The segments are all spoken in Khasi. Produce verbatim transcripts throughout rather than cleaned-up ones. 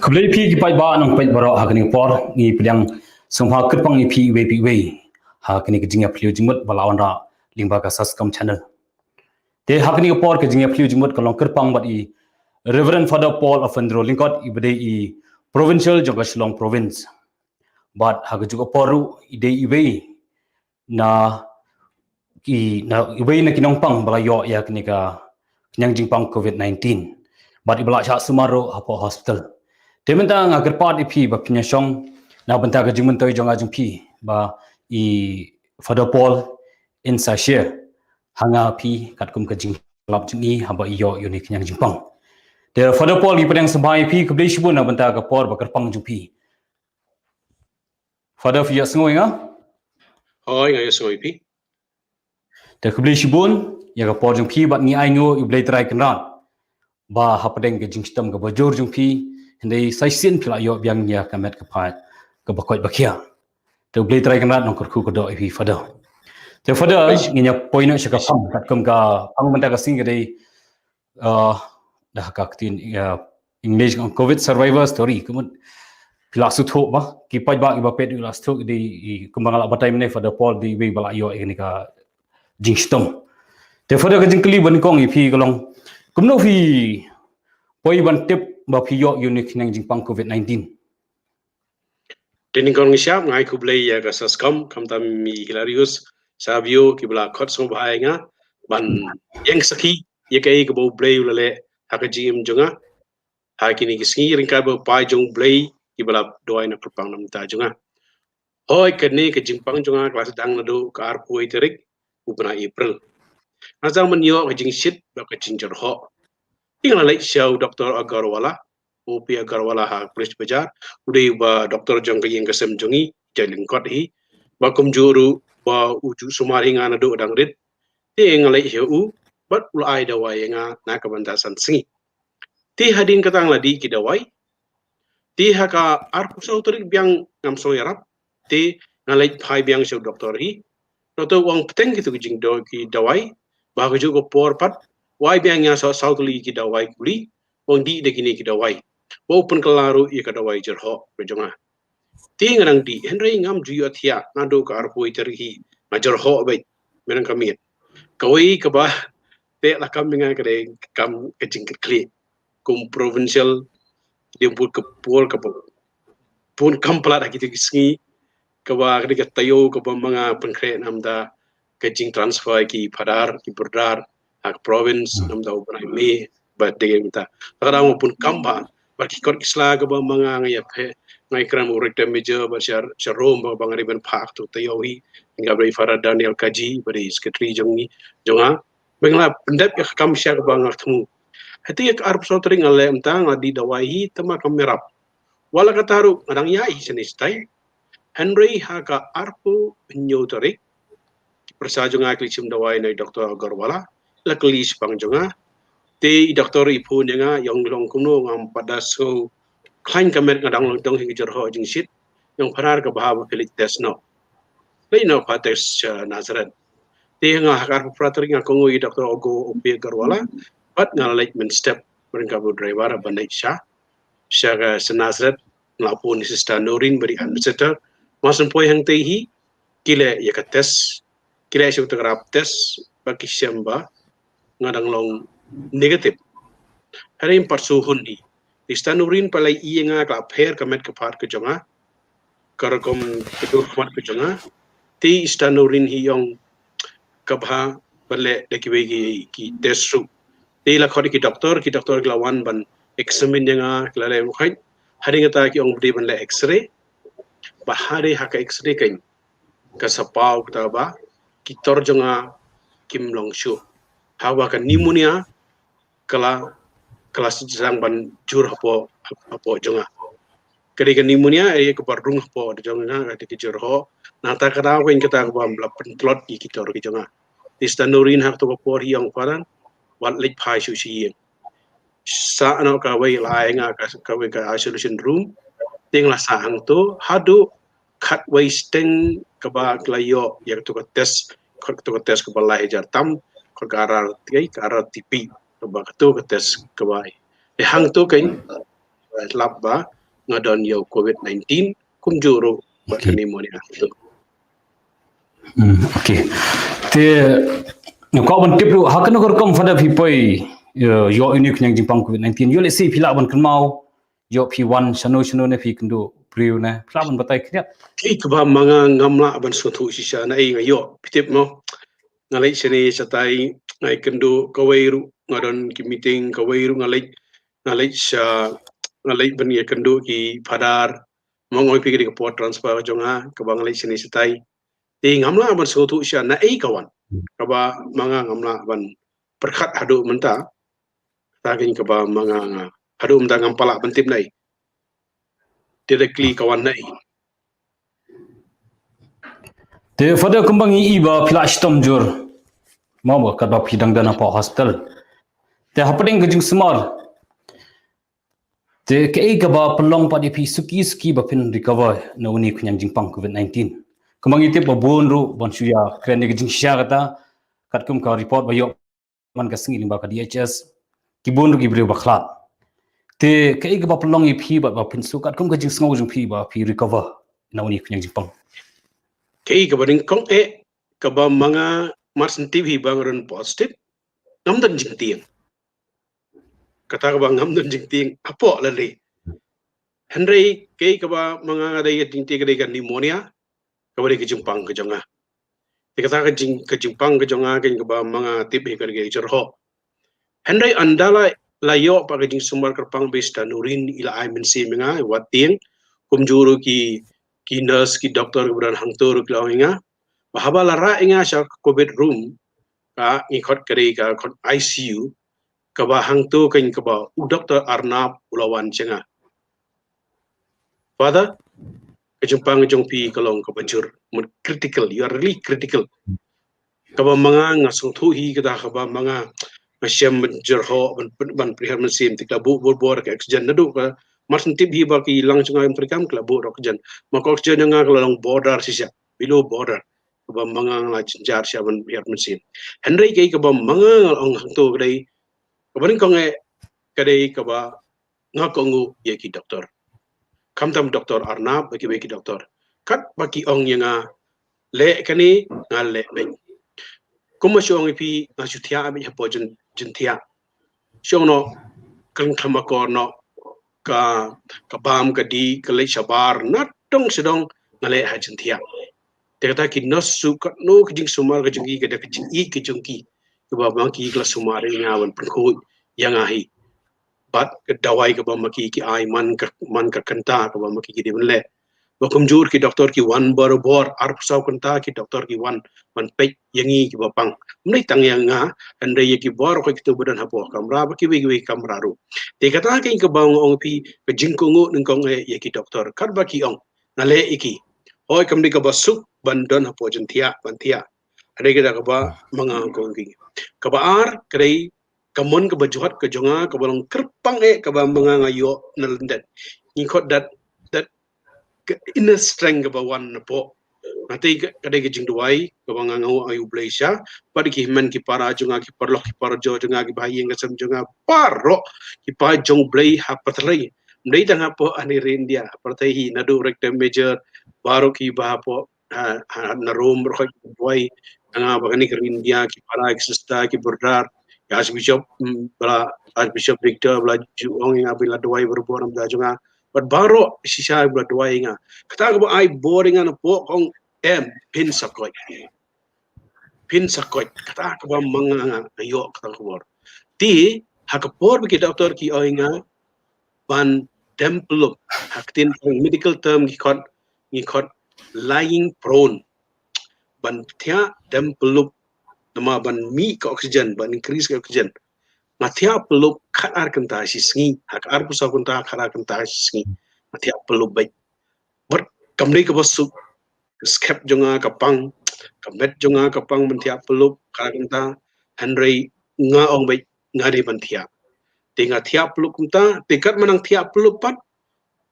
Khublei phi ki paidbah nongpeit baroh, ha kane ka por ngi pdiang sngewbha kyrpang ïa phi iwei pa iwei ha kane ka jingïaphylliew jingmut ba la wanrah lyngba ka Saskam Channel. Te ha kane ka por ka jingïaphylliew jingmut ka long kyrpang bad i Reverend Father Paul Afendro Lyngkot, iba dei i Provincial jong ka Shillong Province. Bad ha kajuh ka por ruh i dei iwei na ki, na iwei na ki nongpang ba la ïoh ïa kane ka khñiang jingpang COVID nineteen. Bad iba la shah sumar ruh hapoh hospital. Te mynta nga kyrpad ïa phi ba phin ïa shong na bynta ka jingmyntoi jong nga jong phi, ba i Father Paul in sa share ha nga phi katkum ka jingïalap jong i haba i ïoh ïa une u khñiang jingpang. Te Father Paul, ngi pdiang sngewbha ïa phi, khublei shibun na bynta ka por ba kyrpang jong phi. Father, phi ïohsngew ïa nga? Hooid, nga ïohsngew ïa phi. Te khublei shibun ïa ka por jong phi bad ngi ainguh ïa U Blei Trai Kynrad ba hapdeng ka jingshitom kaba jur jong phi, hynrei sa shisien phi la ïoh biang ïa ka met ka phad kaba koit ba khiah. Te U Blei Trai Kynrad un kyrkhu kyrdoh ïa phi, Father. Te Father, ngin ïa poi noh sha ka phang, katkum ka phang mynta ka sngi ka dei, uh, da ka ktien, uh, English ka ong COVID survivor story. Kumno phi la sngewthuh ba, ki paidbah kiba peit la sngewthuh, ki dei, i, kumba nga la batai mynne, Father Paul dei iwei ba la ïoh ïa kane ka jingshitom. Te Father, ka jingkylli ba nyngkong ïa phi ka long, kumno phi poi ban tip ba phi ïoh ïa une u khñiang jingpang COVID nineteen? Te nyngkong ngi shap, nga ai khublei ïa ka Saskam, khamtam i Hilarius Savio kiba la khot sngewbha ïa nga ban ïeng sakhi ïa kaei kaba U Blei u la leh ha ka jingim jong nga ha kine ki sngi, ryngkat bad u paidbah jong U Blei kiba la duwai na kyrpang na bynta jong nga. Hooid, kane ka jingpang jong nga ka la sdang naduh ka arphew tarik u bnai April. Nga sdang ban ïoh ka jingshit bad ka jingjyrhoh. Te nga la leit sha u Doktor Agarwala, O P Agarwala ha Police Bazar, u dei uba doktor jong ka ïing ka sem jong ngi, Jaiñ Lyngkot hi. Bad kumjuh ruh ba u ju sumar hi nga naduh dang rit. Te nga leit sha u bad u la ai dawai ïa nga na ka bynta san sngi. Te hadien kata nga la dih ki dawai. Te ha ka arphew saw tarik biang ngam sngew ïarap. Te nga leit phai biang sha u doktor hi. Doktor u ong bteng kito ki jingdawai, ki dawai, ba ha kajuh ka por pat u ai biang ïa nga saw, saw tylli ki dawai kuli, u ong dih da kine ki dawai. Ba u pynkylla ruh ïa ka dawai jyrhoh ka jong nga. Te nga dang dih, hynrei ngam ju ïohthiah, naduh ka arphew tarik hi nga jyrhoh beit, mynta ka miet. Kawei kaba teh lakam ïa nga ka dei ka kam ka jingkitkhlieh kum provincial, dei bun ka por kaba bun kam palat ha kito ki sngi, kaba ka dei ka taïew kaba ma nga pynkhreh namar ka jingtransfer ki phadar ki brother ha ka province namar u bnai May ba dei mynta. Ka dang bun kam bha, bad ki kot ki sla kaba ma nga nga ïa phe, nga ïa kren u rector major bad sha, sha Rome ba, ba nga dei ban phah kato ka taïew hi, nga bad i Father Daniel Kaji ba dei secretary jong ngi, jong nga. Ba nga la pyndep ïa ka kam sha kaba nga thmu. Hynrei ha ka arphew saw tarik nga leh mynta, nga dih dawai hi, tangba kam ïarap. Wat la katta ruh nga dang ïaid hi shane shatai. Hynrei ha ka arphew hynñiew tarik, ki pyrsa jong nga ki leit shim dawai na i Doktor Agarwala, la kylli shaphang jong nga. Te i doktor i phone ïa nga, i ong long kumno, ngam pat da sngew khlaiñ ka met, nga dang long dong hi ka jyrhoh jingshit. I ong phadar, kaba haba phi leit test noh. Leit noh pha test sha Nazareth. Te nga ha ka arphew phra tarik nga kohnguh ïa i Doktor Ogo O P Agarwala, bad nga la leit mynstep ryngkat bad u driver ban leit sha, sha ka, sha Nazareth, nga la phone ïa i Sister Noreen ba dei administrator. Mar shu poi hangtei hi, ki leh ïa ka test, ki leh ïa ka photograph test, ba ki shem ba nga dang long negative. Hynrei ym pat shu hun hi. I Sister Noreen pat la ïohi ïa nga, ka la pher ka met ka phad ka jong nga, ka rukom ka dur khmat ka jong nga. Te i Sister Noreen hi i ong kaba bha ban leh da kiwei ki, ki test ruh. Te la khot ïa ki doktor, ki doktor ki la wan ban examine ïa nga, ki la leh ruh khait. Hadien kata ki ong ba dei ban leh X-ray. Ba hadien ha ka X-ray kein ka sa paw kata ba ki tor jong nga kim long shuh. Haba ka pneumonia ka la, ka la sdang ban jur hapoh, hapoh jong nga. Ka dei ka pneumonia, eh, kaba rung hapoh jong nga, ka dei ka jyrhoh. Nangta ka daw kein kata kaba la pyntlot ïa ki tor ki jong nga. Te i Sister Noreen ha kato ka por hi i ong, Father, wat leit phai shuh sha ïing. Sah noh kawei, la ai nga ka, kawei ka isolation room. Te nga la sah hangto haduh khatwei steng kaba ki la ïoh ïa kato ka test, kato ka test kaba lai hajar tam, ka R T P, ka R T P, kaba kato ka test kaba ai. Te hangto kein, eh, lap ba nga don ïa u covid nineteen, kumjuh ruh bad ka pneumonia. Hmm, okay. Te nga kwah ban tip ruh, ha kano ka rukom Father phi poi ïoh ïa une u khñiang jingpang covid nineteen? Ïoh lehse phi lah ban kynmaw, ïoh phi wan shano shano ne phi kynduh briew ne, phi lah ban batai khyndiat? Kaei kaba ma nga ngam lah ban sngewthuh shisha naei nga ïoh, phi tip mo. Nga leit shane shatai, nga ïakynduh, kawei ruh nga don ki meeting, kawei ruh nga leit, nga leit sha, nga leit ban ïakynduh ki Father. Mo nga ong ïa phi ka dei ka por transfer ka jong nga kaba nga leit shane shatai. Te ngam lah ban sngewthuh shisha naei ka wan, kaba ma nga ngam lah ban pyrkhat haduh mynta. Kata kein kaba ma nga, nga haduh mynta ngam pat lah ban tip naei. Directly ka wan naei. Te Father, kumba ngi i ba phi la shitom jur, mo ba katba phi dang don hapoh hospital. Te hapdeng ka jingsumar, te kaei kaba pynlong pat ïa phi suki suki ba phin recover na une u khñiang jingpang covid nineteen? Kumba ngi tip ba bun ruh ban shu ïakren ïa ka jingshisha kata, katkum ka report ba ïoh man ka sngi lyngba ka D H S, ki bun ruh ki briew ba khlad. Te kaei kaba pynlong ïa phi ba, ba phin shu, katkum ka jingsngew jong phi, ba phi recover na une u khñiang jingpang? Kaei kaba nyngkong, eh, kaba ma nga mar shen tip hi ba nga don positive, ngam don jingtieng. Kata kaba ngam don jingtieng hapoh lade. Hynrei kaei kaba ma nga dei ka jingtieng ka dei ka pneumonia, kaba dei ka jingpang ka jong nga. Te kata ka jing, ka jingpang ka jong nga kein kaba ma nga tip hi ka dei ka jyrhoh. Hynrei ynda la, la ïoh pat ka jingsumar kyrpang ba i Sister Noreen i la ai mynsiem ïa nga, i wad tieng, kumjuh ruh ki, ki nurse, ki doktor kiba don hangto ruh ki la ong ïa nga ba haba la rah ïa nga sha covid room, ka ngi khot ka dei ka khot I C U, kaba hangto kein kaba u Doktor Arnab u la wan sha nga. Father, ka jingpang jong phi ka long kaba jur, mut critical, you are really critical. Kaba ma nga nga sngewthuh hi kata kaba ma nga, nga shem ban jyrhoh, ban, ban, ban pynhiar mynsiem, te ka la buh bor bor ka oxygen naduh ka, mar shen tip hi ba ki lang jong nga ym treikam, ka la buh oxygen. Ma ka oxygen jong nga ka la long border shisha, below border. Kaba ma nga nga la jynjar shisha ban pynhiar mynsiem. Hynrei kaei kaba ma nga nga ong hangto ka dei, kaba nyngkong eh, ka dei kaba nga kohnguh ïa ki doktor. Khamtam Doktor Arnab bad kiwei ki doktor. Katba ki ong ïa nga leh kane, nga leh beit. Kumba shu ong ïa phi, nga shu thiah beit hapoh jyn, jynthiah. Shu ong noh, khlem khlem akor noh, ka, ka bam ka dih, ka leit shabar, nadong shadong nga leh ha jynthiah. Te kata ki nurse shu, katno ka jingsumar ka jong ki, ka da ka jingïeit ka jong ki, kaba ma ki ka la sumar ïa nga ban pynkhuid ïa nga hi. Bad ka dawai kaba ma ki ki ai man ka, man ka kynta kaba ma ki ki dei ban leh. Ba kumjuh ki doktor ki wan barabor, arphew saw kynta ki doktor ki wan ban peit ïa ngi kiba pang. Ym dei tang ïa nga, hynrei ïa ki baroh kito ba don hapoh kamra, ba kiwei kiwei kamra ruh. Te kata kein kaba nga ong ïa phi, ka jingkohnguh nyngkong eh ïa ki doktor, katba ki ong nga leh ïa ki. Hooid, kam dei kaba suk ban don hapoh jynthiah ban thiah. Ka dei kata kaba ma nga ong ïa ki. Kaba ar ka dei ka mon kaba jwat ka jong nga kaba long kyrpang eh kaba ma nga nga ïoh na lyndet. Ngi khot that, that ka inner strength kaba wan napoh. Nga tei ka, ka dei ka jingduwai kaba nga, nga ong ïa U Blei shisha, bad ki hynmen ki para jong nga, ki paralok ki parajor jong nga, ki bahaïing ka sem jong nga baroh, ki paid jong U Blei ha pyrthei. Ym dei tang hapoh hangne ri India, ha pyrthei hi, naduh Rector Major, baroh kiba hapoh, ha, ha, na Rome baroh ki duwai ïa nga, ba kane ka ri India, ki para, ki sister, ki brother, ki Archbishop, mm, ba la, Archbishop Victor ba la ju ong ïa nga ba la duwai barabor namar jong nga. Bad baroh shisha ba la duwai ïa nga. Kata kaba ai bor ïa nga napoh, ka ong em, phin sa koit. Phin sa koit. Kata kaba ma nga nga ïoh kata ka bor. Te ha ka por ba ki doktor ki ong ïa nga ban dem pyllup, ha ka ktien medical term ngi khot, ngi khot lying prone. Ban thiah dem pyllup, namar ban mih ka oxygen, ban increase ka oxygen. Nga thiah pyllup khatar kynta shi sngi, ha ka arphew saw kynta khatar kynta shi sngi nga thiah pyllup beit. Bad kam dei kaba suk, ka skep jong nga ka pang, ka met jong nga ka pang ban thiah pyllup khatar kynta, hynrei nga ong beit nga dei ban thiah. Te nga thiah pyllup kumta, te katba nang thiah pyllup pat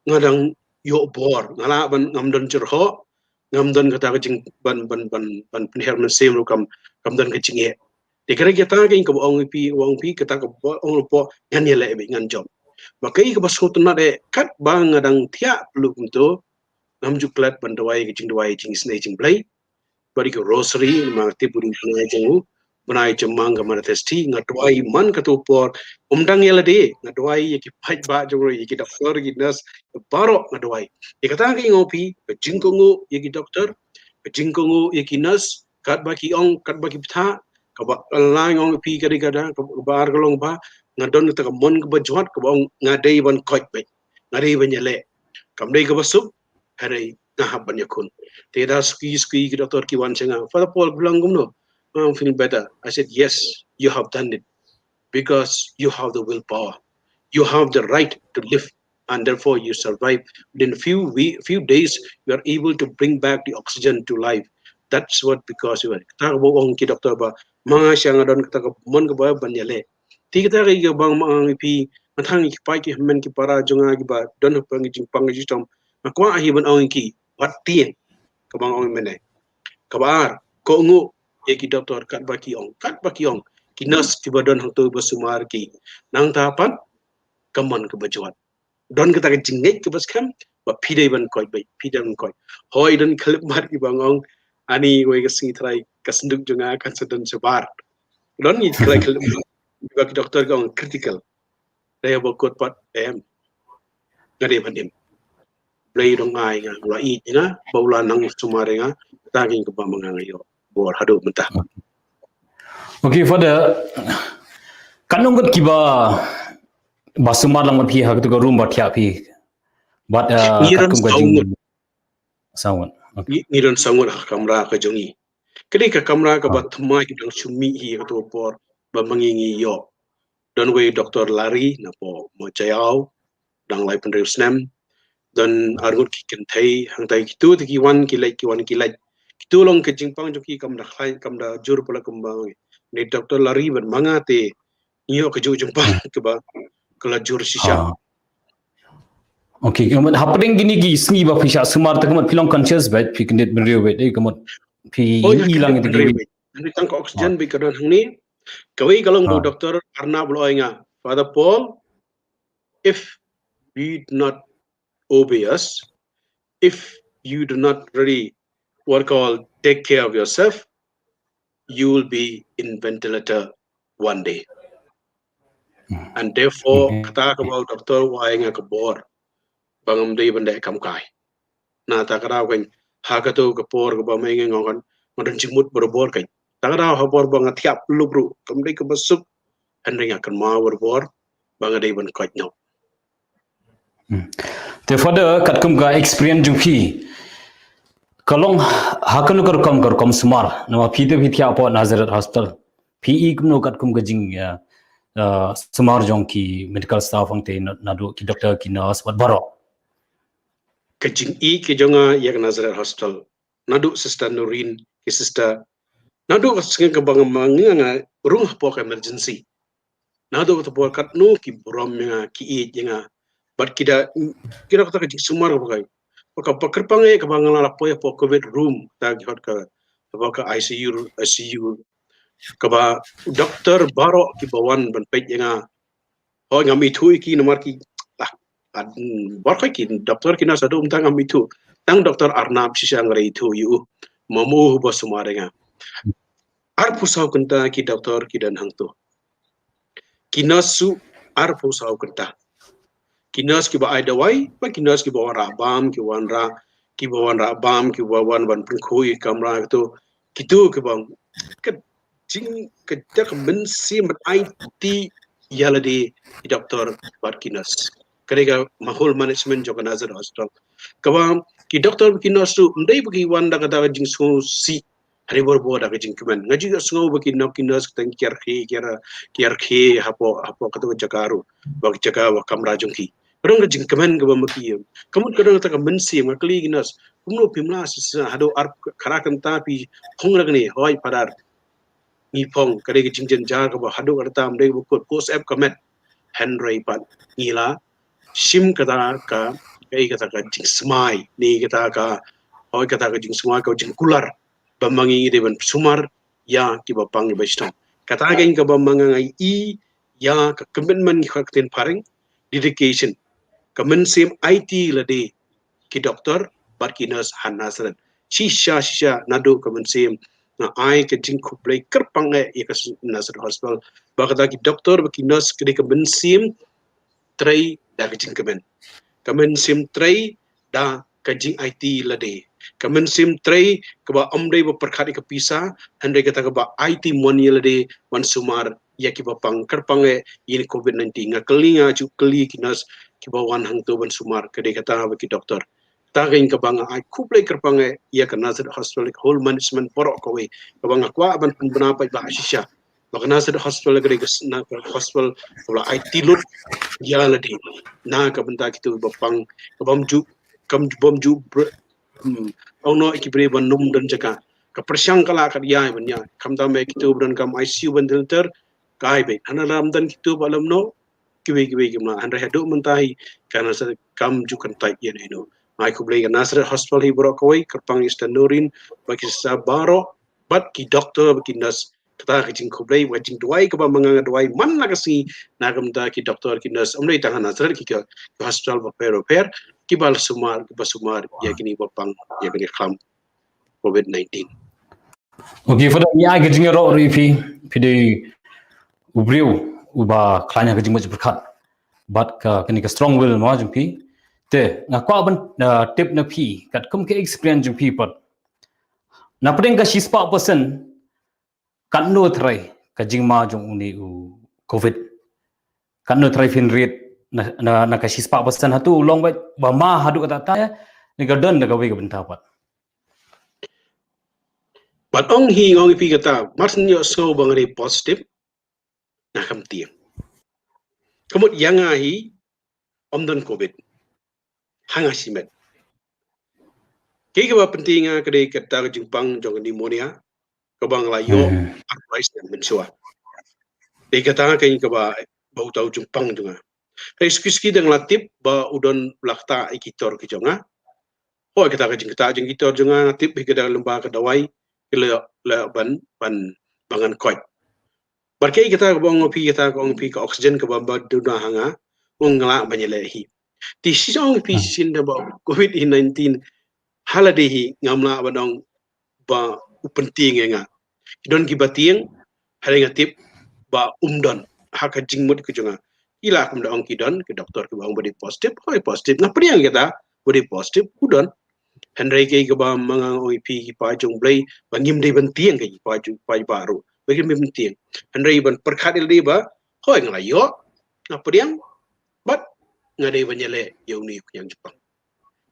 nga dang ïoh bor, nga lah ban, ngam don jyrhoh, ngam don kata ka jing ban, ban, ban, ban pynhiar mynsiem ruh kam, kam don ka jingeh. Te ka dei kata ka ong ïa phi, ong ïa phi kata kaba ong ruh, ngan ïaleh beit, ngan jop. Ba kaei kaba sngewtynnat eh, katba nga dang thiah pyllup kumto, ngam ju klet ban duwai ka jingduwai jingisynei jingblei. Bad ïa ka rosary, namar nga tip u dei u bnai jong u, bnai jong ma nga ka Mother Testy, nga duwai man kato ka por, ym dang ïa lade, nga duwai ïa ki paidbah jong u, ïa ki doktor, ïa ki nurse, baroh nga duwai. Ïa kata nga ong ïa phi, ka jingkohnguh ïa ki doktor, ka jingkohnguh ïa ki nurse, katba ki ong, katba ki bthah, kaba la nga ong ïa phi ka dei kata, kaba ar ka long ba, nga don kata ka mon kaba jwat, kaba ong nga dei ban koit beit, nga dei ban ïaleh. Kam dei kaba suk, hynrei nga hap ban ïakhun. Te da suki suki ki doktor ki wan sha nga, Father Paul, phi long kumno? I'm feeling better. I said, yes, you have done it because you have the willpower. You have the right to live, and therefore you survive. Within a few we-, few days, you are able to bring back the oxygen to life. That's what, because you are. Kata kaba ong ki doktor ba, ma nga sha nga don kata ka mon kaba ban ïaleh. Te kata ka ïa kaba nga ong ïa phi, nga tang ïa ki paid ki hynmen ki para jong nga kiba don hapoh ka jingpang ka jingshitom. Nga kwah hi ban ong ïa ki, wat tieng. Kaba nga ong mynne. Kaba ar, kohnguh ïa ki doktor katba ki ong, katba ki ong. Ki nurse kiba don hangto ba sumar ki. Nangta pat, ka mon kaba jwat. Don kata ka jingngeit kaba skhem, ba phi dei ban koit, ba phi dei ban koit. Hooid, don khyllipmat kiba ong, ani wei ka sngi trai, ka synduk jong nga kan sa don shabar. Don ngi khyllai khyllipmat, kiba ki doktor ki ong critical. Dei ba kut pat, em. Nga dei ban im. Blei u dang ai nga, u la ïeit ïa nga, ba u la nang sumar ïa nga, kata ka ïing kaba ma nga nga ïoh bor haduh mynta. Okay, Father, katno ngut kiba ba sumar lang bad phi ha katu ka room ba thiah phi? Bad, uh, ngi don katkum ka jing saw ngut. Saw ngut. Okay. Ngi, ngi don saw ngut ha kamra ka jong ngi. Ka dei ka kamra kaba thymmai ki dang shu mih hi ha katu ka por ba ma ngi ngi ïoh. Don wei Doktor Larry napoh Mawjaiaw, dang laiphew hynriew snem. Don ar ngut ki kynthei, hangtai kito te ki wan ki leit, ki wan ki leit. Kito long ka jingpang jong ki kam da khlaiñ, kam da jur pala kumba. Ni Doktor Larry bad ma nga te ngi ïoh ka juh jingpang kaba ka la jur shisha. Ah. Okay, ka mut hapdeng kine ki sngi ba phi shah sumar te ka mut phi long conscious beit, phi kyndit bynriew beit, eh, ka mut phi i lang ite ki. Hynrei tang ka oxygen beit ka don hangne. Kawei ka long ba u Doktor Arnab u la ong ïa nga, Father Paul, if you do not obey us, if you do not really, what call, take care of yourself, you will be in ventilator one day. And therefore, kata kaba u doktor u ai nga ka bor ba ngam dei ban dei kam kai. Na kata ka daw kan, ha katu ka por kaba ma nga nga ong kan, nga don jingmut barabor kan. Kata ka daw ha por ba nga thiah pyllup ruh, kam dei kaba suk, hynrei nga kynmaw barabor ba nga dei ban koit noh. Hmm. Te Father, katkum ka experience jong phi, ka long ha kano ka rukom, ka rukom sumar, namar phi te phi thiah hapoh Nazareth Hospital. Phi i kumno katkum ka jing, uh, uh, sumar jong ki medical staff hangte, na-, naduh ki doctor, ki nurse bad baroh? Ka jing i ka jong nga ïa ka Nazareth Hospital, naduh Sister Noreen, ki sister, naduh ka sngi kaba nga ma nga nga rung hapoh ka emergency. Naduh kata por katno ki burom ïa nga, ki ïeit ïa nga. Bad ki da, ki da kata ka jingsumar kaba kai. Ba ka ba kyrpang eh kaba nga la poi hapoh covid room, kata ki hot ka, hapoh ka I C U, I C U. Kaba doktor baroh kiba wan ban peit ïa nga. Hooid, ngam ithuh ïa ki namar ki, ah, ah, baroh ki doktor ki nurse haduh mynta ngam ithuh. Tang Doktor Arnab shisha nga la ithuh ïa u. Ma u uba sumar ïa nga. Arphew saw kynta ki doktor ki don hangto. Ki nurse suh arphew saw kynta. Ki nurse kiba ai dawai, bad ki nurse kiba wanrah bam, ki wanrah, kiba wanrah bam, kiba wan ban pynkhuid kamra kito, kito kiba, ka jing, ka da ka mynsiem ban aiti ïa lade ki doktor bad ki nurse. Ka dei ka ma whole management jong ka Nazareth Hospital. Kaba ki doktor bad ki nurse suh, ym dei ba ki wan da ka, da ka jingsngewsih, hynrei barabor da ka jingkmen. Nga ju ïohsngew ba ki nurse, ki nurse ki tang kiar khie, kiar, kiar khie hapoh, hapoh katu ka jaka ruh. Ba ka jaka, ba kamra jong ki. Ka don ka jingkmen kaba ma ki ïoh. Ka mut ka don kata ka mynsiem, nga kylli ki nurse, kumno phim lah shisha, haduh ar khyndai kynta phi phong da kane? Hooid Father, ngi phong. Ka dei ka jingjynjar kaba haduh katta ym dei ba kut, kut sep ka met. Hynrei pat ngi la shim kata ka, ka, kata ka jingsmai, ne kata ka, hooid, kata ka jingsmai, ka jingkular ba ma ngi dei ban sumar ïa kiba pang, kiba shitom. Kata ka ïing kaba ma nga nga i ïa ka commitment ki khot ktien phareng, dedication, ka mynsiem aiti lade ki doktor bad ki nurse ha Nasareth. Shisha shisha naduh ka mynsiem nga ai ka jingkhublei kyrpang eh ïa ka Nasareth Hospital ba kata ki doktor bad ki nurse ka dei ka mynsiem trei da ka jingkmen, ka mynsiem trei da ka jingaiti lade, ka mynsiem trei kaba ym dei ba pyrkhat ïa ka pisa, hynrei kata kaba aiti mon ïa lade ban sumar ïa kiba pang, kyrpang eh ïa kane COVID nineteen. Nga kylli, nga ju kylli ki nurse kiba wan hangto ban sumar, ka dei kata bad ki doktor. Kata ka dei kaba nga ai khublei kyrpang eh ïa ka Nasareth Hospital, ka whole management baroh kawei, kaba nga kwah ban pynbna pat ba shisha ba ka Nasareth Hospital ka dei ka s-, na ka hospital kaba la aiti lut ïa lade na ka bynta kito kiba pang, kaba ym ju, kam, bym ju br-, hmm, ong noh ïa ki briew ban ym don jaka. Ka pyrshang ka lah kat ïa ban ïa, khamtam eh kito ba donkam ICU ventilator, ka ai beit. Hana lam don kito ba lam noh, kiwei kiwei kim lah. Hynrei haduh mynta hi ka Nasareth kam ju kyntait ïa ino. Nga ai khublei ka Nasareth Hospital hi baroh kawei, kyrpang ïa Sister Noreen bad ki sister baroh bad ki doktor bad ki nurse. Kata ka jingkhublei, ka jingduwai kaba ma nga nga duwai man la ka sngi na ka bynta ki doktor ki nurse, ym dei tang ha Nasareth, ki, ki hospital bapher bapher, kiba la sumar, kiba sumar ïa kine ba pang ïa kane ka khlam COVID nineteen. Okay, Father, ngi ai ka jingïaroh ruh ïa phi, phi dei u briew uba khlaiñ ha ka jingmut jingpyrkhat bad ka, kane ka strong will mo jong phi. Te nga kwah ban, uh, tip na phi katkum ka experience jong phi pat, na pdeng ka shispah percent, katno trai ka jingma jong une u COVID? Katno trai phin rit na, na, na ka shispah percent? Hato u long beit ba ma haduh katta katta, ne ka don da kawei ka bynta pat? Bad ong hi, nga ong ïa phi kata, mar shu ïohsngew ba nga dei positive, nga kam tieng. Ka mut ïa nga hi ym don COVID ha nga shimet. Kaei kaba pyntieng ïa nga ka dei kata ka jingpang jong ka pneumonia kaba nga la ïoh arthritis mynshuwa. Dei kata ka kaba, ba uta u jingpang jong nga. Hynrei suki suki da nga la tip ba u don, la ktah ïa ki tor ki jong nga. Hooid, kata ka jingktah jong ki tor jong nga, nga tip hi ka da lyngba ka dawai, ki la, la ban, ban, ban ngan koit. Bad kaei kata kaba ong phi, kata ka ong phi ka oxygen kaba, ba duna ha nga, ong nga lah ban ïaleh hi. Te shisha ong phi shisien da ba COVID nineteen ha lade hi ngam lah ban ong ba u pyntieng ïa nga. Ki don kiba tieng, hynrei nga tip ba um don ha ka jingmut ka jong nga. Ki la kum da ong ki don ki doktor kiba ong ba dei positive, hooid positive, nga pdiang kata, ba dei positive, u don. Hynrei kaei kaba ma nga ong ïa phi, ki paid jong U Blei, ba ngim dei ban tieng, ki paid jong, paid baroh, ba ngim dei ban tieng. Hynrei ban pyrkhat ïa lade ba hooid nga la ïoh, nga pdiang, bad nga dei ban ïaleh ïa une u khñiang jingpang.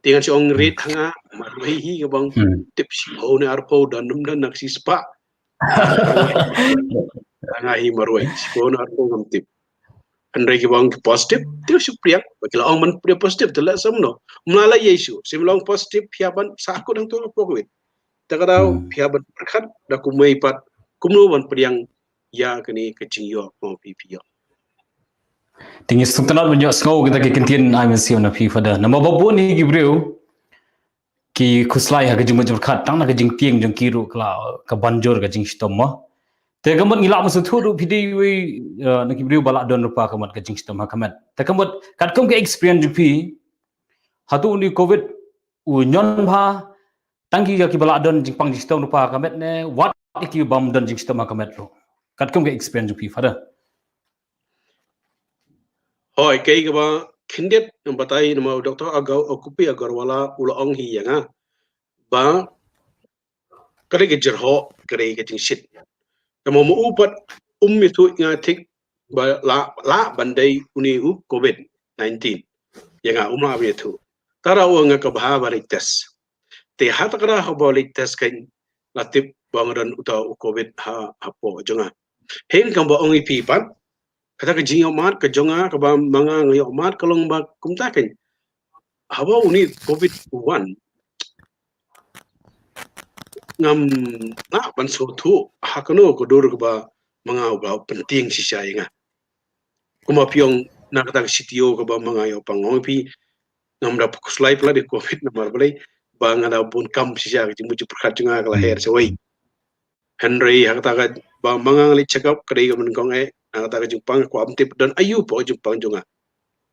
Te ngan shu ong rit ha nga, marwei hi, nga bang tip shiphew ne arphew, don ym don na ka shispah. Ha nga hi marwei, shiphew ne arphew ngam tip. Hynrei kiba ong ki positive, te shu pdiang, ba ki la ong ban pdiang positive, te leh sa kumno? Ym lah leh ïa shu, shu long positive, phi hap ban sahkut hangto hapoh COVID. Te ka daw phi hap ban pyrkhat da kumwei pat kumno ban pdiang ïa kane ka jingïoh kaba phi, phi ïoh. Te ngi sngewtynnat ban ïohsngew kita ki kyntien ai mynsiem na phi, Father. Namar ba bun hi ki briew ki khuslai ha ka jingmut jingpyrkhat, tang na ka jingtieng jong ki ruh ka la, ka ban jur ka jingshitom mo. Te ka mut ngi lah ban sngewthuh ruh phi dei iwei, eh, na ki briew ba la don lypa ka mut ka jingshitom ha ka met. Te ka mut katkum ka experience jong phi, hato une u COVID u ñion bha tang ïa ki, ïa kiba la don jingpang jingshitom lypa ha ka met ne wat ïa ki bym don jingshitom ha ka met ruh, katkum ka experience jong phi, Father? Hooid, kaei kaba khyndiat ngan batai, namar u Doctor Agaw, u Kupi Agarwala u la ong hi ïa nga ba ka dei ka jyrhoh, ka dei ka jingshit. Te ma u pat um ïathuh ïa nga thik ba lah, lah ban dei une u COVID nineteen. Ïa nga um lah ban ïathuh. Tara u ong nga kaba bha ba leit test. Te ha kata kaba leit test kein la tip ba nga don uta u COVID ha, hapoh jong nga. Hynrei kumba ong ïa phi pat, kata ka jingïohmad ka jong nga, kaba ma nga nga ïohmad ka long ba kumta kein, haba une u COVID u wan, ngam lah ban sngewthuh ha kano ka dur kaba ma nga u ba pyntieng shisha ïa nga. Kumba phi ong na kata ka C T O kaba ma nga ïoh pang, ong phi ngam da khuslai palat ïa COVID namar balei, ba nga da bun kam shisha, ka jingmut jingpyrkhat jong nga ka la her shawei. Hynrei ha kata kaba ma nga nga leit check up, ka dei kaba nyngkong eh, na kata ka jingpang, kwah ban tip don aïu hapoh ka jingpang jong nga.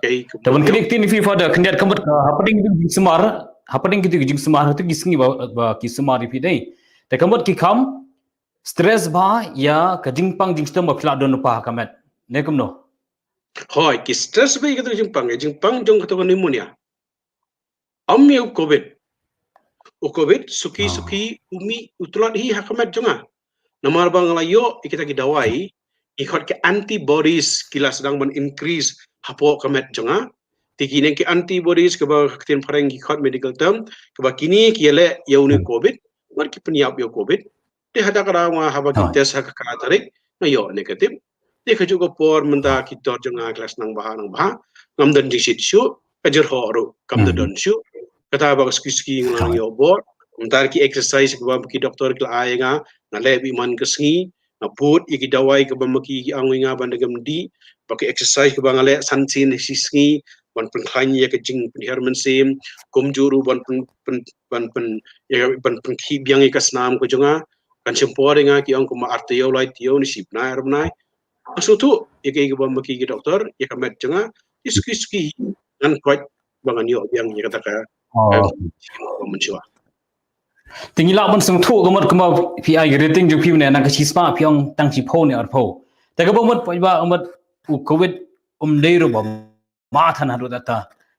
Te ban klik tin phi Father, khyndiat ka mut ka hapdeng ki jingsumar, hapdeng ki jingsumar, tu ki sngi ba, ba ki sumar ïa phi dei. Te ka mut ki kham stress bha ïa ka jingpang jingshitom ba phi la don lypa ha ka met. Ne kumno? Hooid, ki stress bha ïa ka jingpang, ïa jingpang jong ka pneumonia. Ym ïa u covid. U covid suki suki u mih u tlot hi ha ka met jong nga. Namar ba nga la ïoh ïa kita ki dawai, ki khot ki antibodies ki la sdang ban increase hapoh ka met jong nga. Te kine ki antibodies kaba ka ktien phareng ki khot medical term, kaba kine ki ïaleh ïa une u covid, wat ki pynïap ïa u covid. Te hata ka daw nga haba ki test ha ka kha tarik, nga ïoh negative. Te kajuh ka por mynta ki dor jong nga ki la sdang bha nang bha. Ngam don jingshit shuh, ka jyrhoh ruh kam da don shuh. Kata ba ka suki suki nga la ïoh bor. Mynta ki exercise kaba ki doktor ki la ai nga, nga leh beit man ka sngi, nga bud ïa ki dawai kaba ma ki ki ong ïa nga ban da gam dih, ba ki exercise kaba nga leh san sien shi sngi, ban pynkhlaiñ ïa ka jingpynhiar mynsiem, kumjuh ruh ban pyn, pyn, ban pyn, ïa, ban pynkhih biang ïa ka snam ka jong nga, kan shim por ïa nga ki ong kumba ar taïew lai taïew ne shi bnai ar bnai. Nga sngewthuh ïa kaei kaba ma ki ki doktor, ïa ka met jong nga, ki suki suki ngan koit ba ngan ïoh biang ïa kata ka, ka, ka mynshuwa. Te ngi lah ban sngewthuh ka mut kumba phi ai rating jong phi ne na ka shispah phi ong tang shiphew ne arphew. Te kaba mut paidbah ka mut u covid um dei ruh ba ma than haduh ta ta.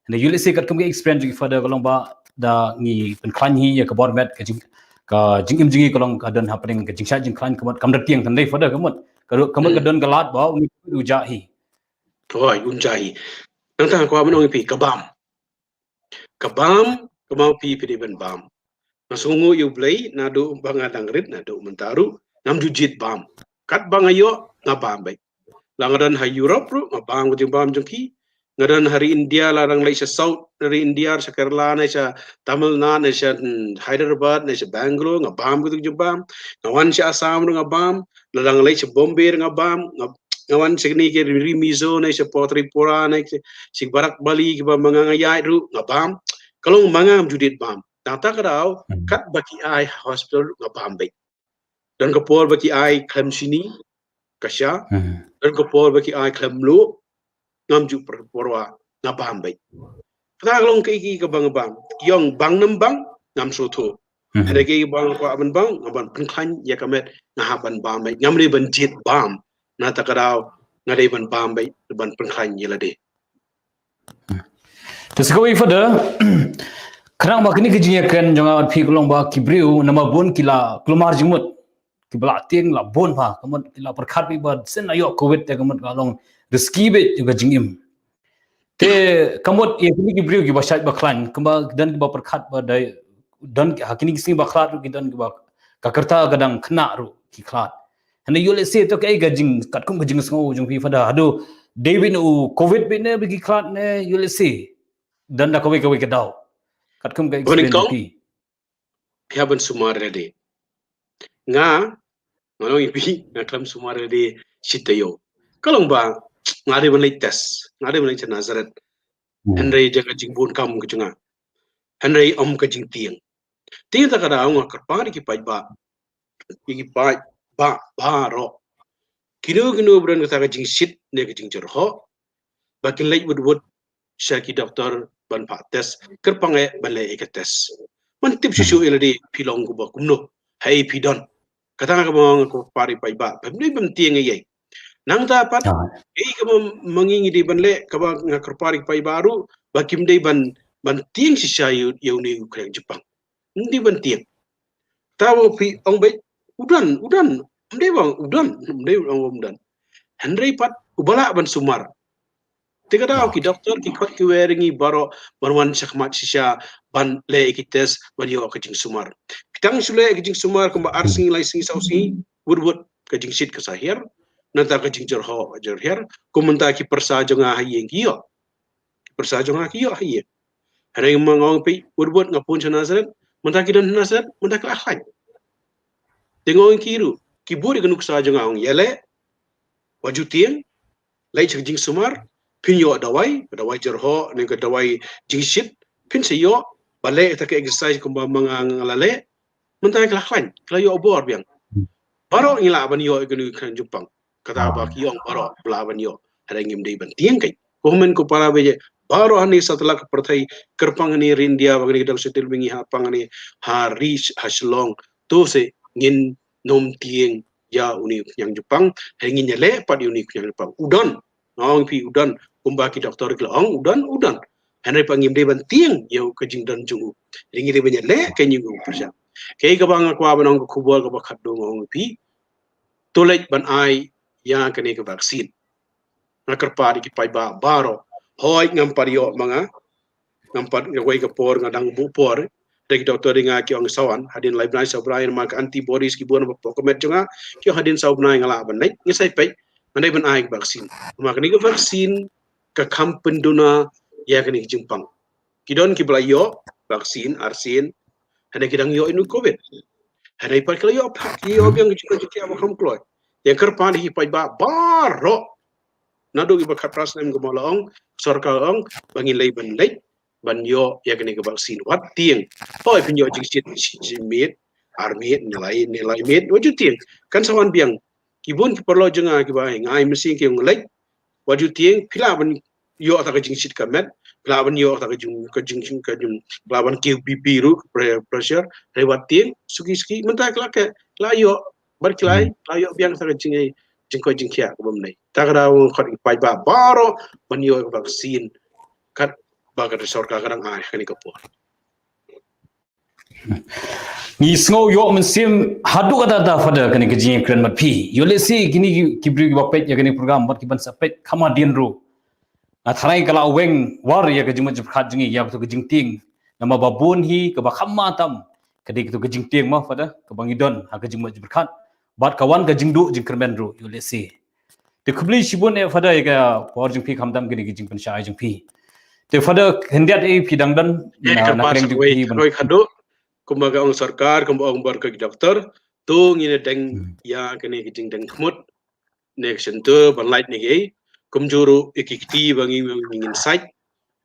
Ne ïa lehse katkum ka experience jong phi Father ka long ba da ngi pynkhlaiñ hi ïa ka bor met ka jing, ka jingim jong ngi ka long ka don hapdeng ka jingshait jingkhlaiñ ka mut kam da tieng than dei Father ka mut. Ka, ka mut ka don ka lad ba u, u jah hi. Hooid, un jah hi. Nangta nga kwah ban ong ïa phi ka bam. Ka bam, ka bam phi phi dei ban bam. Nga sngewnguh ïa U Blei naduh ba nga dang rit naduh mynta ruh ngam ju jied bam. Katba nga ïoh nga bam beit. La nga don ha Europe ruh nga bam ka jingbam jong ki. Nga don ha ri India, la dang leit sha South ri India, sha Kerala ne sha Tamil Nadu ne sha, hmm, Hyderabad ne sha Bangalore, nga bam ka jingbam. Nga wan sha Assam ruh nga bam. La dang leit sha Bombay ruh nga bam. Nga, nga wan sha kine ki ri Mizo ne sha Tripura ne sha Barak Valley kiba ma nga nga ïaid ruh nga bam. Ka long ma nga ngam ju jied bam. Tang ta ka daw, hmm, katba ki ai hospital ruh nga bam beit. Don ka por ba ki ai khlem shini, ka sha. Hmm. Don ka por ba ki ai khlem mluh, ngam ju por, por wa, nga bam beit. Kata ka long kaei kaei kaba nga bam. Ki ong bang nam bang, ngam sngewthuh. Hmm. Hynrei kaei kaba nga kwah ban bam, nga ban pynkhlaiñ ïa ka met, nga hap ban bam beit. Ngam dei ban jied bam. Na ta ka daw, nga dei ban bam beit, ban pynkhlaiñ ïa lade. Te sa kawei Father, khnang ba kine ki jingïakren jong nga bad phi ka long ba ki briew namar bun ki la kulmar jingmut, kiba la tieng la bun bha, ka mut ki la pyrkhat beit ba shen la ïoh covid te ka mut ka long risky beit ïa ka jingim. Te ka mut ïa kine ki briew kiba shait ba khlaiñ, kumba don kiba pyrkhat ba dei, don ha kine ki sngi ba khlad ruh ki don kiba ka kyrta ka dang khynnah ruh ki khlad. Hynrei ïoh lehse to kaei ka jing katkum ka jingsngew jong phi Father, haduh dei beit u covid beit ne ba ki khlad ne ïoh lehse don da kawei kawei ka daw katkum ka experience jong phi. Phi hap ban sumar ïalade. Nga nga long i phi nga khlem sumar ïalade shi taïew. Ka long ba nga dei ban leit test, nga dei ban leit sha Nazareth. Hynrei jaka jingbun kam ka jong nga. Hynrei ym ka jingtieng. Te ta ka daw nga kyrpad ïa ki paidbah, ïa ki paidbah baroh, kino kino ba don kata ka jingshit ne ka jingjyrhoh, ba kin leit wut wut sha ki doktor ban phah test, kyrpang eh ban leh ïa ka test. Man tip shuh shuh ïalade phi long kumba kumno, haei phi don. Kata nga kaba nga kyrpad ïa ki paidbah, phim dei ban tieng ïa ei. Nangta pat ei kaba ma ngi ngi dei ban leh, kaba nga kyrpad ïa ki paidbah ruh ba kim dei ban ban tieng shisha ïa une u khñiang jingpang. Ym dei ban tieng. Ta ba phi ong beit u don, u don. Ym dei ba u don, ym dei ong ba u don. Hynrei pat uba lah ban sumar. Te ka daw ki doktor ki khot ki wer ngi baroh ban wan shakhmat shisha ban leh ki test ban ïoh ka jingsumar. Ki tang shu leh ka jingsumar kumba ar sngi lai sngi saw sngi, wut wut ka jingshit ka sa hiar. Nangta ka jingjyrhoh ka jyrhiar. Kum mynta ki pyrsa jong nga ha ïing ki ïoh. Ki pyrsa jong nga ki ïoh ha ïing. Hynrei ma nga ong phi wut wut nga phone sha Nazareth, mynta ki don Nazareth, mynta ki la khlaiñ. Te nga ong ki ruh ki bud ïa ka nuksa jong nga, ong ïaleh, wat ju tieng, leit sha ka jingsumar, phin ïoh dawai, ka dawai jyrhoh ne ka dawai jingshit, phin sa ïoh, ba leh kata ka exercise kumba ma nga nga la leh. Mynta ki la khlaiñ, ki la ïoh bor biang. Baroh ngi lah ban ïoh ïa kane ka khñiang jingpang. Kata ba ki ong baroh ba lah ban ïoh. Hynrei ngim dei ban tieng keiñ. Ko hynmen ko para, baroh hangne satlak ka pyrthei, kyrpang hangne ri India, ba kane ka dang shu tip ba ngi ha pang hangne ha ri ha Shillong. To se ngin nym tieng ïa une u khñiang jingpang, hynrei ngin ïaleh pat ïa une u khñiang jingpang. U don, nga ong phi u don, kumba ki doktor ki la ong u don, u don. Hynrei pat ngim dei ban tieng ïa ka jingdon jong u. Hynrei ngi dei ban ïaleh keiñ ïa u pyrshah. Kaei kaba nga kwah ban ong, ka khubor kaba khatduh nga ong phi, to leit ban ai ïa kane ka vaccine. Nga kyrpad ïa ki paidbah baroh, hooid ngam pat ïoh ma nga, ngam pat, nga wei ka por, nga dang buh por. Te ki doktor ïa nga ki ong saw bnai, hadien lai bnai saw bnai, namar ka antibodies ki bun ba poh ka met jong nga, ki ong hadien saw bnai nga lah ban leit, nga sa ïa peit, nga dei ban ai ka vaccine. Namar kane ka vaccine ka kham pynduna ïa kane ka jingpang. Ki don kiba la ïoh vaccine arsien, hynrei ki dang ïoh ïa une u covid. Hynrei pat ki la ïoh pat, ki ïoh biang ka jingkit jingkhiah ba kham kloi. Nga kyrpad ïa ki paidbah baroh, naduh kiba khatphra snem kumba la ong, sorkar ong ba ngin leit ban leit ban ïoh ïa kane ka vaccine, wat tieng. Hooid phin ïoh jingshit shi miet, ar miet, ne lai, ne lai miet, wat ju tieng. Kan sa wan biang. Ki bun ki paralok jong nga kiba ai, nga ai mynsiem ki ong leit, wat ju tieng, phi lah ban ïoh kata ka jingshit ka met, phi lah ban ïoh kata ka jing, ka jing, ka jing, phi lah ban kiew B P ruh, pre-, pressure, hynrei wat tieng, suki suki, mynta ki la, ki la ïoh, bad ki la, ki la ïoh biang kata ka jing, jingkoit jingkhiah kaba mynne. Ta ka daw nga khot ïa ki paidbah baroh ban ïoh ka vaccine katba ka sorkar ka dang ai ha kane ka por. Ngi sngew ïoh mynsiem haduh katta katta Father kane ka jingkren bad phi. Ïoh lehse kine ki, ki briew kiba peit ïa kane ka program bad kiban sa peit kham hadien ruh, nga tharai ka la weng war ïa ka jingmut jingpyrkhat jong ngi ïa kato ka jingtieng. Namar ba bun hi kaba kham tam ka dei kato ka jingtieng mo Father, kaba ngi don ha ka jingmut jingpyrkhat. Bad ka wan ka jingduh jingkyrmen ruh, ïoh lehse. Te khublei shibun eh Father ïa ka por jong phi khamtam kine ki jingpynshai jong phi. Te Father, khyndiat eh phi dang don na, na kyrpad kyreng jong phi ban, kumba ka ong sorkar, kumba ong baroh ki doktor, to ngin ïa deng ïa kane ka jingdeng khmut ne ka shyntur ban lait ne kaei, kumjuh ruh ïa ki kti ba ngin, ngin sait,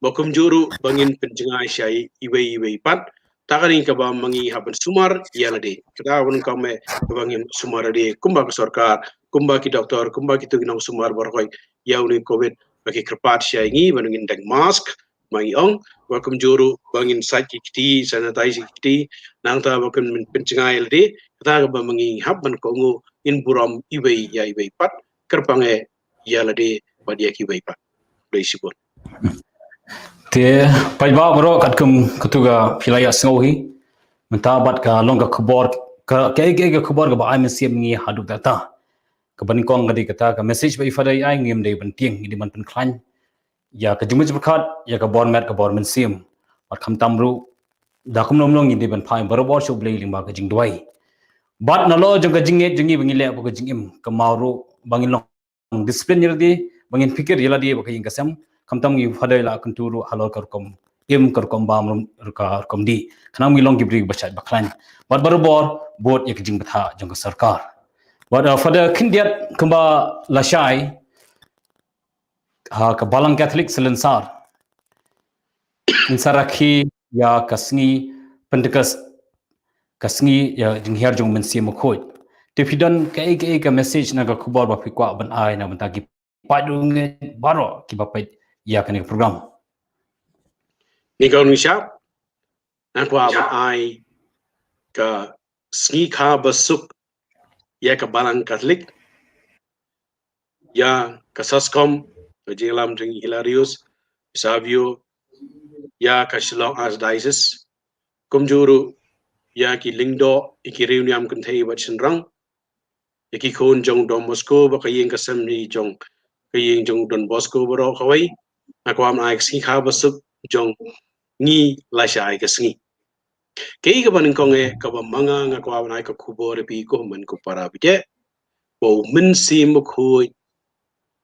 ba kumjuh ruh ba ngin pynjngai sha iwei iwei pat. Ta ka dei kaba ma ngi hap ban sumar ïa lade. Kata ban kam eh kaba ngin sumar ïalade kumba ka sorkar, kumba ki doktor, kumba kito ki nongsumar baroh ïa une u covid, ba ki kyrpad sha ïa ngi ba ngin deng mask, ma ngi ong, ba kumjuh ruh ba ngin sait ki kti, sanitize ki kti, nangta ba kin pynjngai ïalade. Kata kaba ma ngi hap ban kohnguh, ngin burom iwei ïa iwei pat, kyrpang eh ïa lade bad ïa kiwei pat. Khublei shibun. Te paidbah baroh, katkum katu ka phi la ïa sngew hi mynta bad ka long ka khubor, ka, ka, ka, ka khubor kaba ai mynsiem ngi haduh katta. Kaba nyngkong ka dei kata ka message ba i Father i ai, ngim dei ban tieng, ngi dei ban pynkhlaiñ ïa ka jingmut jingpyrkhat, ïa ka bor met ka bor mynsiem. Bad khamtam ruh da kumno kumno ngi dei ban phai barabor sha U Blei lyngba ka jingduwai. Bad nalor jong ka jingngeit jong ngi ba ngi leh bad ka jingim, ka mut ruh ba ngin long discipline ïa lade, ba ngin pyrkhat ïa lade bad ka ïing ka sem, khamtam ngi phadei la kyntu ruh halor ka rukom im, ka rukom bam, rum, ka rukom dih. Khnang ngi long ki briew ba shait ba khlaiñ. Bad barabor bud ïa ka jingbthah jong ka sorkar. Bad, uh, Father Khyndiat kumba la shai ha ka Balang Katholik Salonsar, yn sa rakhe ïa ka sngi Pentecost, ka sngi ïa jinghiar jong u Mynsiem Bakhuid. Te phi don kaei kaei ka message na ka khubor ba phi kwah ban ai na bynta ki paidbah baroh kiba peit ïa kane ka program? Ni ka uni shap, nga kwah ban ai ka sngi kha ba suk ïa ka Balang Katholik, ïa ka SOSCOM, ka jingïalam jong Hilarius Savio, ïa ka Shillong Archdiocese, kumjuh ruh ïa ki lyngdoh, ïa ki riewniam kynthei bad shynrang, ïa ki khun jong Don Bosco bad ka ïing ka sem hi jong, ka ïing jong Don Bosco baroh kawei. Nga kwah ban ai ka sngi kha ba suk jong ngi lashai ka sngi. Kaei kaba nyngkong eh, kaba manga nga kwah ban ai ka khubor ïa phi ko hynmen ko para bangeit, ba u Mynsiem Bakhuid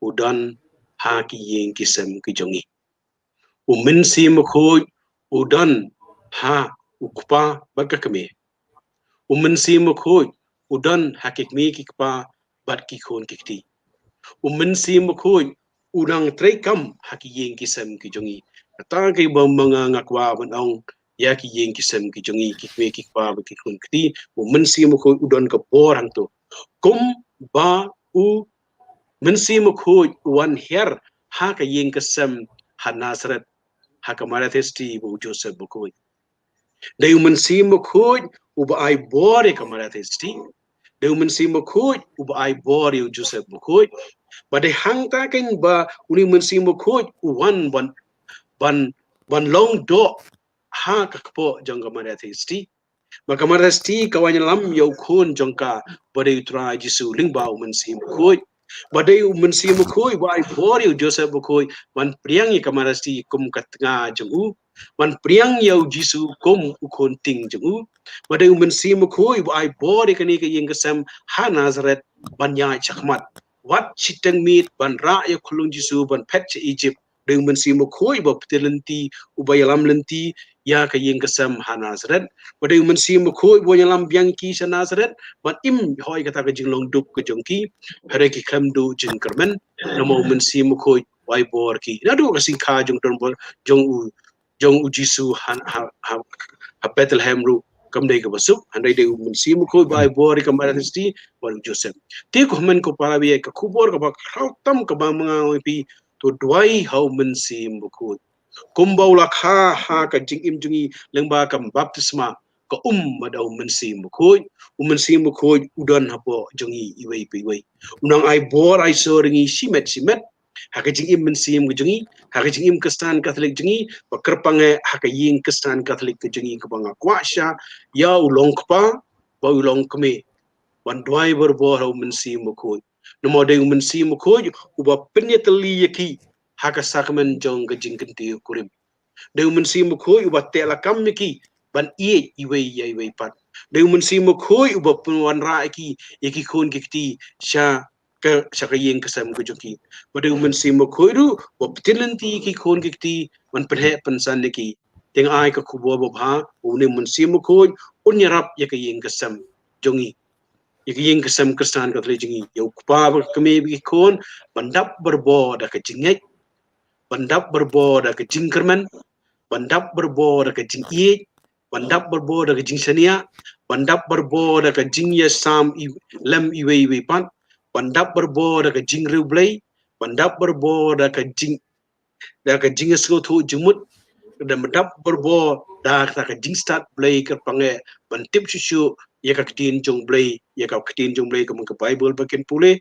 u don ha ki ïing ki sem ki jong ngi. U Mynsiem Bakhuid u don ha u kpa bad ka kmie. U Mynsiem Bakhuid u don ha ki kmie ki kpa bad ki khun ki kti. U Mynsiem Bakhuid u nang treikam ha ki ïing ki sem ki jong ngi. Kata kaba manga nga kwah ban ong ïa ki ïing ki sem ki jong ngi, ki kmie ki kpa bad ki khun ki kti, u Mynsiem Bakhuid u don ka bor hangto. Kumba u Mynsiem Bakhuid u wan hiar ha ka ïing ka sem ha Nazareth, ha ka Maria Theisotti bad u Joseph Bakhuid. Dei u Mynsiem Bakhuid uba ai bor ïa ka Maria Theisotti. Dei u Mynsiem Bakhuid uba ai bor ïa u Joseph Bakhuid. Bad dei hangta kein ba uni u Mynsiem Bakhuid u wan ban, ban, ban long doh ha ka kpoh jong ka Maria Theisotti. Bad ka Maria Theisotti ka wan ïalam ïa u khun jong ka, ba dei u Trai Jisu, lyngba u Mynsiem Bakhuid. Bad dei u Mynsiem Bakhuid ba ai bor ïa u Joseph Bakhuid ban pdiang ïa ka Maria Theisotti kum ka tnga jong u, ban pdiang ïa u Jisu kum u khun tieng jong u. Bad dei u Mynsiem Bakhuid ba ai bor ïa kane ka ïing ka sem ha Nazareth ban ïaid shakhmat, wat shiteng miet, ban rah ïa u khyllung Jisu ban phet sha Egypt. Dei u Mynsiem Bakhuid uba pynlynti, uba ïalam lynti ïa ka ïing ka sem ha Nazareth. Bad dei u Mynsiem Bakhuid uba ïalam biang ki sha Nazareth, ban im hoi kata ka jinglong duk ka jong ki, hynrei ki khlem duh jingkyrmen. Namar u Mynsiem Bakhuid u ai bor ïa ki. Naduh ka sngi kha jong u don bor, jong u, jong u Jisu ha, ha, ha, ha Bethlehem ruh kam dei kaba suk, hynrei dei u Mynsiem Bakhuid ba ai bor ïa ka Maria Theisotti bad u Joseph. Te ko hynmen ko para bangeit, ka khubor kaba khraw tam kaba manga nga ong ïa phi, to duwai ha u Mynsiem Bakhuid. Kumba u la kha ha ka jingim jong ngi lyngba ka baptisma, ka um bad u Mynsiem Bakhuid. U Mynsiem Bakhuid u don hapoh jong ngi iwei pa iwei. U nang ai bor ai sor ïa ngi shimet shimet ha ka jingim mynsiem ka jong ngi, ha ka jingim Khristan Katholik jong ngi, bad kyrpang eh ha ka ïing Khristan Katholik ka jong ngi kaba nga kwah shisha ïa u long kpa bad u long kmie ban duwai barabor ha u Mynsiem Bakhuid. Namar dei u Mynsiem Bakhuid uba pynïatylli ïa ki ha ka sakramen jong ka jingkyntiew kurim. Dei u Mynsiem Bakhuid uba teh lakam ïa ki ban ïeit iwei ïa iwei pat. Dei u Mynsiem Bakhuid uba pynwanrah ïa ki, ïa ki khun ki kti sha ka, sha ka ïing ka sem ka jong ki. Bad dei u Mynsiem Bakhuid ruh uba pynlynti ïa ki khun ki kti ban pynheh pynsan ïa ki. Te nga ai ka khubor babha, une u Mynsiem Bakhuid un ïarap ïa ka ïing ka sem jong ngi, ïa ka ïing ka sem Khristan Katholik jong ngi, ïa u kpa bad ka kmie bad ki khun, ban dap barabor da ka jingngeit, ban dap barabor da ka jingkyrmen, ban dap barabor da ka jingïeit, ban dap barabor da ka jingshaniah, ban dap barabor da ka jingïasam i-, lem iwei iwei pat, ban dap barabor da ka jingriewblei, ban dap barabor da ka jing, da ka jingsngewthuh jingmut, da ban dap barabor da kata ka jingstad Blei, kyrpang eh ban tip shuh shuh ïa ka ktien jong Blei, ïa ka ktien jong Blei kum ka Baibl ba kin pule.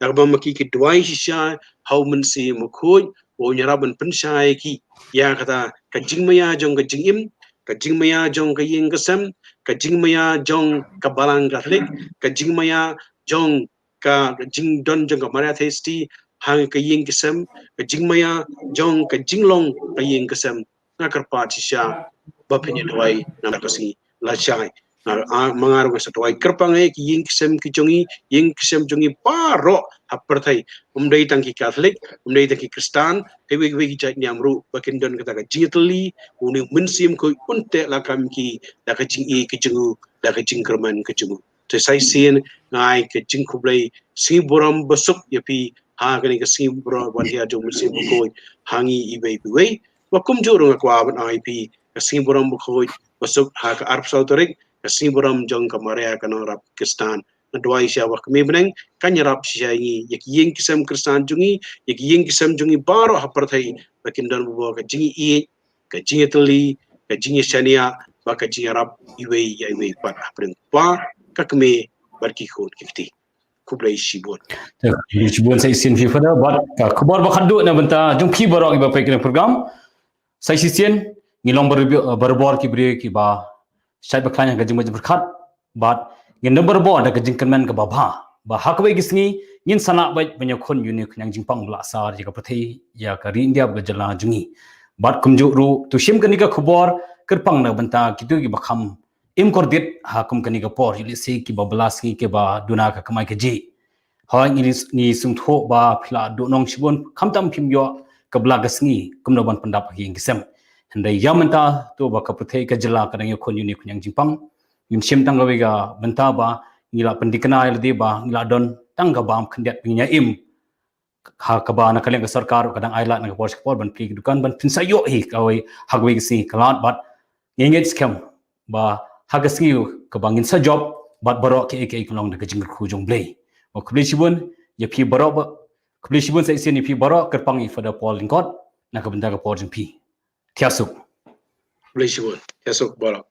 Da kaba ma ki ki duwai shisha ha u Mynsiem Bakhuid, ba un ïarap ban pynshai ïa ki ïa kata ka jingmaïa jong ka jingim, ka jingmaïa jong ka ïing ka sem, ka jingmaïa jong ka Balang Katholik, ka jingmaïa jong ka jingdon jong ka Maria Theisotti ha ka ïing ka sem, ka jingmaïa jong ka jinglong ka ïing ka sem. Nga kyrpad shisha ba phin ïa duwai na ka sngi lashai. Nga, ah, ma nga ruh nga sa duwai kyrpang ïa ki ïing ki sem ki jong ngi, ïing ki sem jong ngi baroh ha pyrthei. Um dei tang ki Katholik, um dei tang ki Khristan, hei wei wei ki jait niam ruh, ba kin don kata ka jingïatylli, une u Mynsiem Bakhuid un teh lakam ki, da ka jingïeit ka jong u, da ka jingkyrmen ka jong u. Te sa shisien nga ai ka jingkhublei sngi burom basuk ïa phi ha kane ka sngi burom ban hiar jong u Mynsiem Bakhuid ha ngi iwei pa iwei. Ba kumjuh ruh nga kwah ban ai phi ka sngi burom bakhuid basuk ha ka arphew saw tarik, ka sngi burom jong ka Maria ka nongrap Khristan. Nga duwai sha U Kpa Kmie bneng kan ïarap shisha ïa ngi, ïa ki ïing ki sem Khristan jong ngi, ïa ki ïing ki sem jong ngi baroh ha pyrthei, ba kin don bha ka jingïeit, ka jingïatylli, ka jingïashaniah, bad ka jingïarap iwei ïa iwei pat hapdeng U Kpa, ka Kmie bad ki khun ki kti. Khublei shibun. Te, khublei shibun sa shisien phi Father, bad ka khubor ba khatduh na bynta jong phi baroh kiba peit kane ka program. Sa shisien, ngi long barabor, barabor ki briew kiba shait ba khlaiñ ha ka jingmut jingpyrkhat, bad ngin don barabor da ka jingkyrmen kaba bha ba ha kawei ka sngi ngin sa lah beit ban ïakhun ïa une u khñiang jingpang ba la sar ïa ka pyrthei, ïa ka ri India bad ka jylla jong ngi. Bad kumjuh ruh, to shim kane ka khubor kyrpang na bynta kito kiba kham im kordit ha kum kane ka por, ïa lehse kiba bylla sngi, kiba duna ka kamai kajih. Hooid, ngi, ngi sngewthuh ba phi la duhnong shibun, khamtam phim ïoh ka bylla ka sngi kumno ban pyndap ha ki ïing ki sem. Hynrei ïa mynta to ba ka pyrthei ka jylla ka dang ïakhun ïa une u khñiang jingpang, ngim shim tang kawei ka bynta ba ngi la pyndikna ïa lade ba ngi la don tang ka bam khyndiat ba ngin ïa im, ha kaba na ka liang ka sorkar ka dang ailad na ka por sha ka por ban plie ki dukan ban pynsa ïoh hi kawei ha kawei ka sngi ka lad, bad ngi ngeit skhem ba ha ka sngi kaba ngin sa jop bad baroh kiei kiei kan long da ka jingkyrkhu jong U Blei. Bad khublei shibun ïa phi baroh, ba khublei shibun sa shisien ïa phi baroh, kyrpang ïa Father Paul Lyngkot na ka bynta ka por jong phi. Thiah suk. Khublei shibun. Thiah suk baroh.